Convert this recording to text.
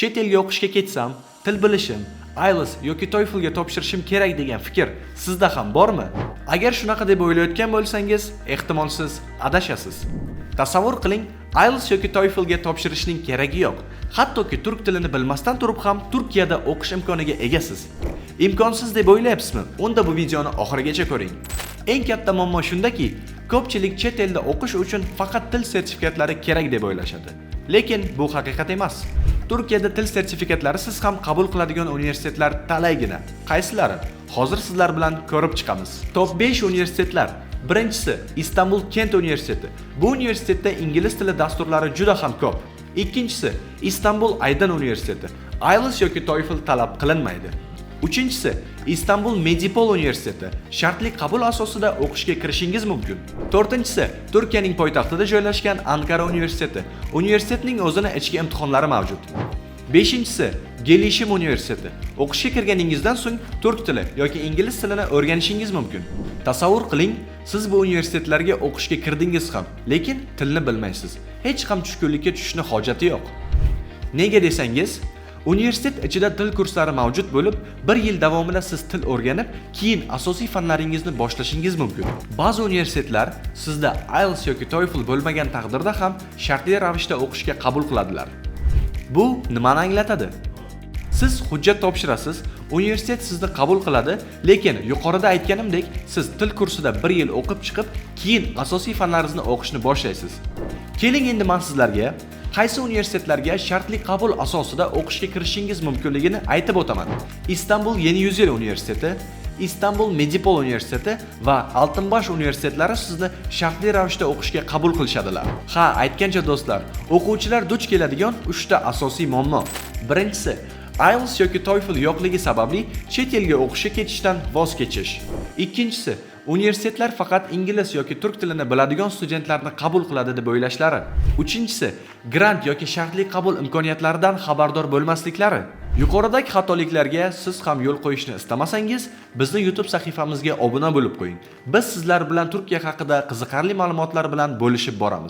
Chet elga o'qishga ketsam, til bilishim, IELTS yoki TOEFLga topshirishim kerak degan fikr sizda ham bormi? Agar shunaqa deb o'ylayotgan bo'lsangiz, ehtimol siz adashasiz. Tasavvur qiling, IELTS yoki TOEFLga topshirishning keragi yo'q. Hattoki turk tilini bilmasdan turib ham Turkiyada o'qish imkoniga egasiz. Imkonsiz deb o'ylayapsizmi? Unda bu videoni oxirigacha ko'ring. Eng katta muammo shundaki, ko'pchilik chet elda o'qish uchun faqat til sertifikatlari kerak deb o'ylashadi. Lekin bu haqiqat emas. Turkiyada til sertifikatlarisiz ham qabul qiladigan universitetlar talaygina. Qaysilari? Hozir sizlar bilan ko'rib chiqamiz. Top 5 universitetlar. Birinchisi Istanbul Kent universiteti. Bu universitetda ingliz tili dasturlari juda ham ko'p. Ikkinchisi Istanbul Aydın universiteti. IELTS yoki TOEFL talab qilinmaydi. Uchinchisi Istanbul Medipol universiteti. Shartli qabul asosida o'qishga kirishingiz mumkin. To'rtinchisi Turkiyaning poytaxtida joylashgan Ankara universiteti. Universitetning o'zini ichki imtihonlari mavjud. Beshinchisi Gelişim universiteti. O'qishga kirganingizdan so'ng turk tili yoki ingliz tilini o'rganishingiz mumkin. Tasavvur qiling, siz bu universitetlarga o'qishga kirdingiz ham, lekin tilni bilmaysiz. Hech ham tushkunlikka tushishni hojati yo'q. Nega desangiz, universitet ichida til kurslari mavjud bo'lib, bir yil davomida siz til o'rganib, keyin asosiy fanlaringizni boshlashingiz mumkin. Ba'zi universitetlar sizda IELTS yoki TOEFL bo'lmagan taqdirda ham shartli ravishda o'qishga qabul qiladilar. Bu nimani anglatadi? Siz hujjat topshirasiz, universitet sizni qabul qiladi, lekin yuqorida aytganimdek, siz til kursida bir yil o'qib chiqib, keyin asosiy fanlaringizni o'qishni boshlaysiz. Keling, endi men sizlarga qaysi universitetlarga shartli qabul asosida o'qishga kirishingiz mumkinligini aytib o'taman. Istanbul Yeni Yüzyıl universiteti, Istanbul Medipol universiteti va Altinbosh universitetlari sizni shartli ravishda o'qishga qabul qilishadilar. Ha, aytgancha do'stlar, o'quvchilar duch keladigan 3 ta asosiy muammo. Birinchisi, IELTS yoki TOEFL yo'qligi sababli chet elga o'qishga ketishdan voz kechish. Ikkinchisi, universitetlar faqat ingliz yoki turk tilini biladigan studentlarni qabul qiladi deb o'ylashlari. Uchinchisi, grant yoki shartli qabul imkoniyatlaridan xabardor bo'lmasliklari. Yuqoridagi xatoliklarga siz ham yo'l qo'yishni istamasangiz, bizni YouTube sahifamizga obuna bo'lib qo'ying. Biz sizlar bilan Turkiya haqida qiziqarli ma'lumotlar bilan bo'lishib boramiz.